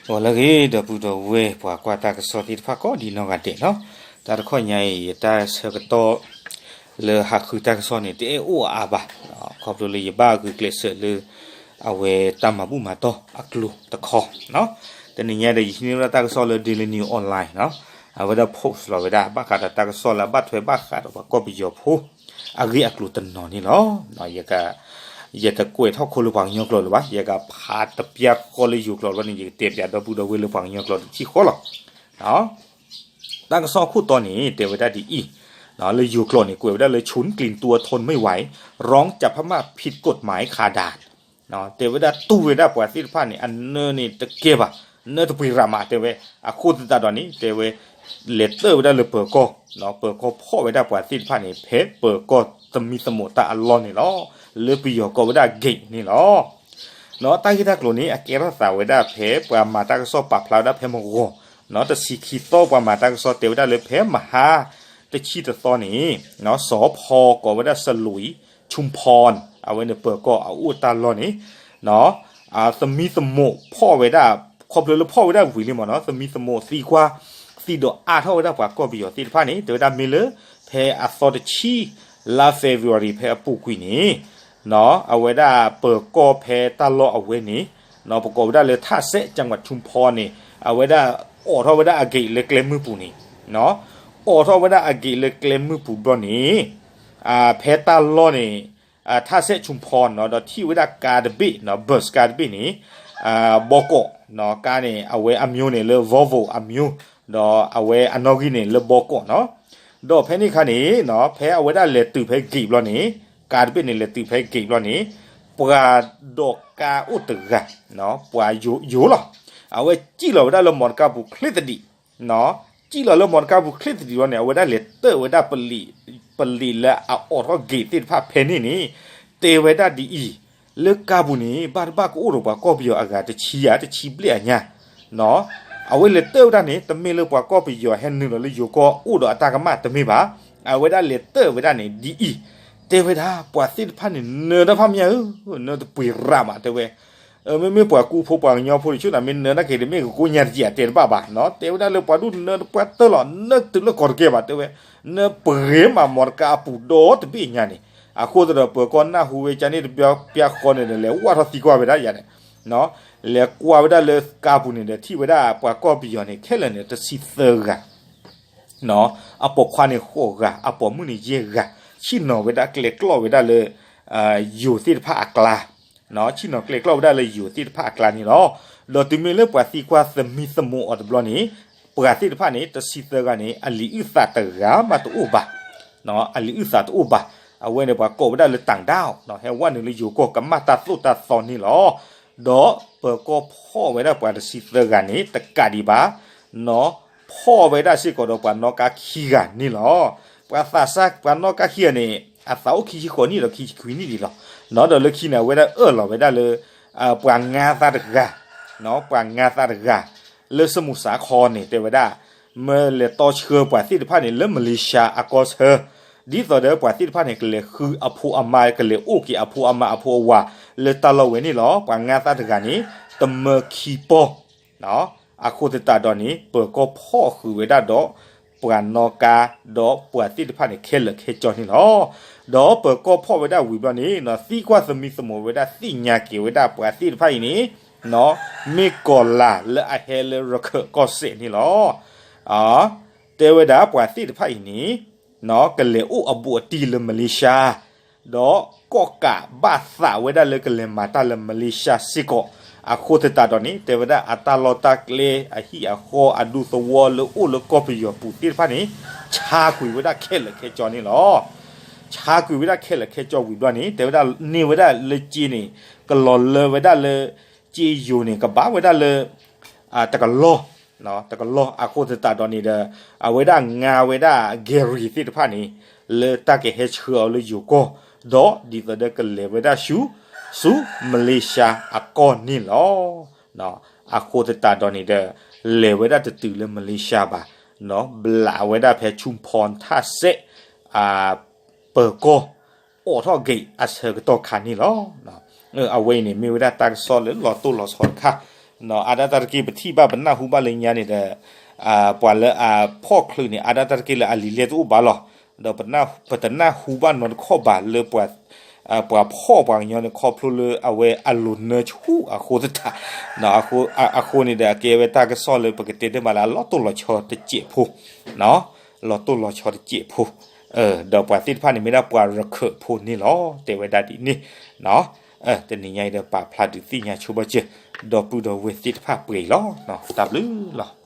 အိၣ်လၢအဂ့ၤ ဒီပုၢ်ဒီဝဲၢ် ပှၤကွၢ်တၢ်ကစီၣ်သ့ၣ်တဖၣ်ကိးဒံနီၢ်ဂၤဒဲးနီၤ, တၢ်တခီညါအံၤ ယတၢ်ဆၢကတီၢ်လၢဟးဃုတၢ်ကစီၣ်န့ၣ် တအဲၣ်အိၣ်အါအါဘၣ်, ခီဖျိလၢယဘၣ်ဂုာ်ကျဲးစၢးလၢ အဝဲတၢ်မၤဘူၣ်မၤတီၢ်အကျိၤတခီ, တနံၤညါဒီး ယဟံးန့ၢ်ဝဲဒၣ်တၢ်ကစီၣ်လၢ Daily News Online နီၤ, အဝဲဒၣ် post လီၤဝဲဒၣ် ဘၣ်ဃးဒီးတၢ်ကစီၣ်လၢအဘၣ်ထွဲဘၣ်ဃးဒီးပှၤကီၢ်ပယီၤဖိ အဂ့ၢ်အကျိၤတနီၤန့ၣ်လီၤ. ယက ယတကွဲးထီၣ်ခိလၢပှၤကညီကျိာ်လၢၤဘၣ်, ယကဖးတပျၢ်ဃီလၢယိၤကျိာ်ဘျီန့ၣ် ယကတဲပျးဒီပုၢ်ဒီဝဲၢ်လၢပှၤကညီကျိာ်တထံၣ်ဃီလီၤ. တၢ်ကစီၣ်အခိၣ်တီန့ၣ် တဲဝဲဒၣ်ဒ်အံၤ, လၢယိၤကျိာ်န့ၣ် ကွဲးဝဲဒၣ်လၢ ชุนกลิ่นตัวทนไม่ไหว ร้องจับพม่าผิดกฎหมายคาด่าน တဲဝဲဒၣ်တူၢ်ဝဲဒၣ်ပှၤသ့ၣ်တဖၣ်န့ၣ် အနၢန့ၣ်တကဲဘၣ်, နၢတပှ့ၤရၤမး တဲဝဲ, အဃိသတးဒီးန့ၣ် တဲဝဲ လဲၤတၢၢ်ဝဲဒၣ်လၢပၢၤကီၢ်, ပၢၤကီၢ်ဖီၣ်ဝဲဒၣ်ပှၤသ့ၣ်တဖၣ်န့ၣ် ဖဲပၢၤကီၢ်သမံသမိးတၢ်အလီၢ်န့ၣ်လီၤ. လၢပယီၤကိးဝဲဒၣ် gate န့ၣ်လီၤ. တၢ်ဂ့ၢ်တၢ်ကျိၤန့ၣ် အကဲထီၣ်သးဝဲဒၣ်ဖဲပှၤမၤတၢ်ကစီၣ်ပာ်ဖျါဝဲဒၣ်ဖဲမဂီၤ, တဆံခံသီပှၤမၤတၢ်ကစီၣ်တဲဝဲဒၣ်လၢဖဲမဟါတဆံတသီန့ၣ် စီၤဖီကိးဝဲဒၣ် สลุยชุมพร အဝဲန့ၣ်ပၢၤကီၢ်အအိၣ်တၢ်လီၢ်န့ၣ် သမံသမိးဖီၣ်ဝဲဒၣ်, ခီဖျိလၢဖီၣ်ဝဲဒၣ်ဝံၤလံမ့ၢ်နီၤ သမံသမိးသံကွၢ် သံဒီးအါထီၣ်ဝဲဒၣ်ပှၤကီၢ်ပယီၤသ့ၣ်တဖၣ်န့ၣ် တဲဝဲဒၣ်မ့ၢ်လၢ ဖဲအသီတဆံ လါ February ဖဲအပူၤကွံာ်န့ၣ် အဝဲဒၣ်ပၢၤကီၢ်ဖဲတၢ်လီၢ်အဝဲန့ၣ် ပကိးဝဲဒၣ်လၢ ထၣ်စဲး จังหวัดชุมพร န့ၣ် အဝဲဒၣ်အိးထီၣ်ဝဲဒၣ်အ gate လၢကျဲမုၢ်ပူၤန့ၣ်, အိးထီၣ်ဝဲဒၣ်အ gate လၢကျဲမုၢ်ပူၤဘျီန့ၣ် ဖဲတၢ်လီၢ်န့ၣ် ထၣ်စဲး ชุมพร နီၤ ဒီးထံၣ်ဝဲဒၣ်ကါတဘ့ၣ်နီၤ bus ကါတဘ့ၣ်န့ၣ် ဘီကီး, ကါန့ၣ် အဝဲအမျိုးန့ၣ်လၢ Volvo အမျိုး, ဒီးအဝဲအနီၣ်ဂံၢ်န့ၣ်လၢဘီကီးနီၤ, ဒီးဖဲန့ၣ်အခါန့ၣ် ဖဲအဝဲဒၣ်လဲၤတုၤဖဲ gate ဘျီန့ၣ်, ကါတဘ့ၣ်န့ၣ် လဲၤတုၤဖဲ gate ဘျီန့ၣ်, ပှၤဒီးကါအိၣ်တဂၤ, ပှၤယိၤလီၤ, အဝဲစံၣ်လီၤဝဲဒၣ်လၢမီတကါပူၤချ့သဒံး စံၣ်လီၤလၢမီတကါပူၤချ့သဒံးလီၤန့ၣ် အဝဲဒၣ်လဲၤတၢၢ်ဝဲဒၣ် ပလံာ်လၢအအိးထီၣ် gate သ့ၣ်တဖၣ်ဖဲန့ၣ်န့ၣ် တဲဝဲဒၣ်ဒ်အံၤ, လၢကါပူၤန့ၣ် ဘၣ်တဘၣ်ကအိၣ်ဒီးပှၤကီၢ်ပယီၤအဂၤတဆံယၤ တဆံဘျဲၣ်အညါ, အဝဲလဲၤတၢၢ်ဝဲဒၣ်န့ၣ် တမ့ၢ်လၢပှၤကီၢ်ပယီၤဟဲနုာ်လီၤလၢယိၤကီၢ် အိၣ်ဒီးအတၢ်ကမၣ်တမ့ၢ်ဘၣ်, အဝဲဒၣ်လဲၤတၢၢ်ဝဲဒၣ်န့ၣ်ဒ်အံၤ, တဲဝဲဒၣ် ပှၤသ့ၣ်တဖၣ်န့ၣ် နၢတၢ်ဖးမ့ၢ်ဧၢ, နၢတပှ့ၤရၤမး တဲဝဲ မ့မ့ၢ်ပှၤကူဖိပှၤကညီဖိတဆူၣ်န့ၣ် မ့ၢ်နၢတၢ်က့ၤတမ့ၢ်ကကိးညါတက့ၢ် အတဲတဘၣ်ဘၣ်, တဲဝဲဒၣ်လၢပှၤဒူၣ်နၢတပှၢ်တၢၢ်လီၤ နၢတုၤလၢကီးတကဲဘၣ် တဲဝဲ, နၢပှ့ၤမးမီတကါအပူၤဒီတဘ့ၣ်ညါန့ၣ်, အဃိသတးဒီးပၢၤကီၢ်နၢ်ဟူဝဲကန့ၣ်တဘျီပျၢ်ဃီန့ၣ်ဒီး လဲၤဝၢ်ထီၣ်သံကွၢ်ဝဲဒၣ်ယၤန့ၣ်, လဲၤကွၢ်ဝဲဒၣ်လၢကါပူၤန့ၣ်ဒီး ထံၣ်ဝဲဒၣ်ပှၤကီၢ်ပယီၤန့ၣ် ခဲလၢာ်န့ၣ် တဆံသၢဂၤ အပိာ်ခွါန့ၣ်ဃိးဂၤ အပိာ်မုၣ်န့ၣ်ယဲၢ်ဂၤ, ဆ့ၣ်နီၤဝဲဒၣ်ကျဲကျီၢ်ဝဲဒၣ်လၢ ယိၤသ့ၣ်တဖၣ်အကျါ, ဆ့ၣ်နီၤကျဲကျီၢ်ဝဲဒၣ်လၢယိၤသ့ၣ်တဖၣ်အကျါန့ၣ်လီၤ. ဒီးတုၤမ့ၢ်လၢပှၤသံကွၢ်သမံသမိးအီၤတဘျီန့ၣ်, ပှၤသ့ၣ်တဖၣ်န့ၣ် တဆံသၢဂၤန့ၣ် အလံာ်အုၣ်သးတဂၤမးတအိၣ်ဘၣ်, အလံာ်အုၣ်သးတအိၣ်ဘၣ်, အဝဲန့ၣ်ပှၤကိးဝဲဒၣ်လၢတၢ်ဒၣ်, ဟဲဝဲနုာ်လၢယိၤကီၢ်ကမၣ်တၢ်သိၣ်တၢ်သီန့ၣ်လီၤ. ဒီးပၢၤကီၢ်ဖီၣ်ဝဲဒၣ်ပှၤတဆံသၢဂၤန့ၣ် တကးဒံးဘၣ်, ဖီၣ်ဝဲဒၣ်စ့ၢ်ကီးဒီးပှၤနီၣ်ကါခံဂၤန့ၣ်လီၤ. ပှၤသးစၢ်ပှၤနီၣ်ကါခံဂၤန့ၣ် အသးအိၣ်ခံဆံဃိးနံၣ်ဒီးခံဆံခွံနံၣ်ဒံးလီၤ. ဒီးလၢခံန့ၣ် အဝဲဒၣ်အၢၣ်လီၤဝဲဒၣ်လၢ ပှၤငါသးတဂၤ, ပှၤငါသးတဂၤ လၢစမူးစးခီန့ၣ် တဲဝဲဒၣ် မၢလဲၤတီဆှၢပှၤသ့ၣ်တဖၣ်န့ၣ် လၢမလ့ၡါအကီၢ်ဆၢ, ဒ်သိးဒီးပှၤသ့ၣ်တဖၣ်န့ၣ် ကလဲၤဃုအဖိအမါ ကလဲၤအိၣ်က့ၤအဖိအမါအဖိအဝၤ လၢတၢ်လီၢ်ဝဲန့ၣ်လီၤ. ပှၤငါသးတဂၤန့ၣ် တမၢခံပီၢ် အဃိသတးဒီးန့ၣ် ပၢၤကီၢ်ဖီၣ်ဃုာ်ဝဲဒၣ်ဒီး ပှၤနီၣ်ကါ ဒီးပှၤသ့ၣ်တဖၣ်န့ၣ် ခဲလၢာ်ခဲဆ့န့ၣ်လီၤ. ဒီးပၢၤကီၢ်ဖီၣ်ဝဲဒၣ်ဝံၤဘျီန့ၣ် သံကွၢ်သမံသမိးဝဲဒၣ် သ့ၣ်ညါက့ၤဝဲဒၣ်ပှၤသ့ၣ်တဖၣ်အံၤန့ၣ် မ့ၢ်ကီၤလၤလၢအဟဲလၢရခၢၣ်ကီၢ်စဲၣ်န့ၣ်လီၤ. တဲဝဲဒၣ်ပှၤသ့ၣ်တဖၣ်အံၤန့ၣ် ကလဲၤအိၣ်အဘူးအတံၢ်လၢမလ့ၡါ ဒီးကီၢ်ကးဘၣ်သးဝဲဒၣ်လၢကလဲၤမၤတၢ်လၢမလ့ၡါစ့ၢ်ကီး, အဃိသတးဒီးန့ၣ် တဲဝဲဒၣ်အတၢ်လီၢ်တၢ်ကျဲ အဟံၣ်အဃီ အဒူသဝီလၢအိၣ်လၢကီၢ်ပယီၤပူၤသ့ၣ်တဖၣ်န့ၣ် ဆါကွံာ်ဝဲဒၣ်ခဲလၢာ်ခဲဆ့န့ၣ်လီၤ. ဆါကွံာ်ဝဲဒၣ်ခဲလၢာ်ခဲဆ့ဝံၤဘျီန့ၣ် တဲဝဲဒၣ်န့ၢ်ဝဲဒၣ်လၢကၠ့န့ၣ် ကလီၤလၢဝဲဒၣ်လၢ ကၠ့ယိၤန့ၣ် ကဘၣ်ဝဲဒၣ်လၢ တကလီၢ်, တကလီၢ် အဃိသတးဒီးန့ၣ်ဒီး အဝဲဒၣ်ငါဝဲဒၣ် Gary သ့ၣ်တဖၣ်န့ၣ် လၢတၢ်ကဟဲဆှၢအီၤလၢယိၤကီၢ်, ဒီးဒ်သိးဒီးကလဲၤဝဲဒၣ်ဆူ ဆူမလ့ၡါအကီၢ်န့ၣ်လီၤ. အဃိသတးဒီးန့ၣ်ဒီး လဲၤဝဲဒၣ်တတုၤလၢမလ့ၡါဘၣ်, ဘျးဝဲဒၣ်ဖဲဆူဖီၣ်ထၣ်စဲး ပၢၤကီၢ် အိးထီၣ်က့ၤအဆၢကတီၢ်ခါန့ၣ်လီၤ. အဝဲအံၤန့ၣ် မ့ၢ်ဝဲဒၣ်တၢ်ကစီၣ်လၢလီၤတိၢ်လီၤဆီတခါ အါဒၣ်တၢ်တက့ၢ် ပထံၣ်ဘၣ်ပနၢ်ဟူဘၣ်လၢညါန့ၣ်ဒီး ပှၤလၢအဖီၣ်ချုးန့ၣ် အါဒၣ်တၢ်တက့ၢ်လၢအလံာ်လဲၢ်တအိၣ်ဘၣ်လီၤ. ဒီးပတနၢ်ဟူဘၣ်နီတခီၣ်ဘၣ်လၢ ပှၤဖီၣ်ပှၤကညီန့ၣ် ခီဖျိလၢအဝဲအလိၤနၢဆူၣ်အဃိသတး, အဃိန့ၣ်ဒီး အကဲဝဲတၢ်ကစီၣ်လၢပကတဲတ့ၢ်မးလၢအလီၤတိၢ်လီၤဆီတစဲးဖိ, လီၤတိၢ်လီၤဆီတစဲးဖိ, ဒီးပှၤသ့ၣ်တဖၣ်န့ၣ်မ့ၢ်ဒၣ်ပှၤရခၢၣ်ဖိန့ၣ်လီၤ တဲဝဲဒၣ်ဒ်န့ၣ်. တနံၤညါအံၤဒီးပာ်ဖျါဒုးသ့ၣ်ညါဆိဘၣ်စၢၤ ဒီပုၢ်ဒီဝဲၢ်သ့ၣ်တဖၣ်ပှဲၤအံၤလီၤ. တၢ်ဘျုးလီၤ.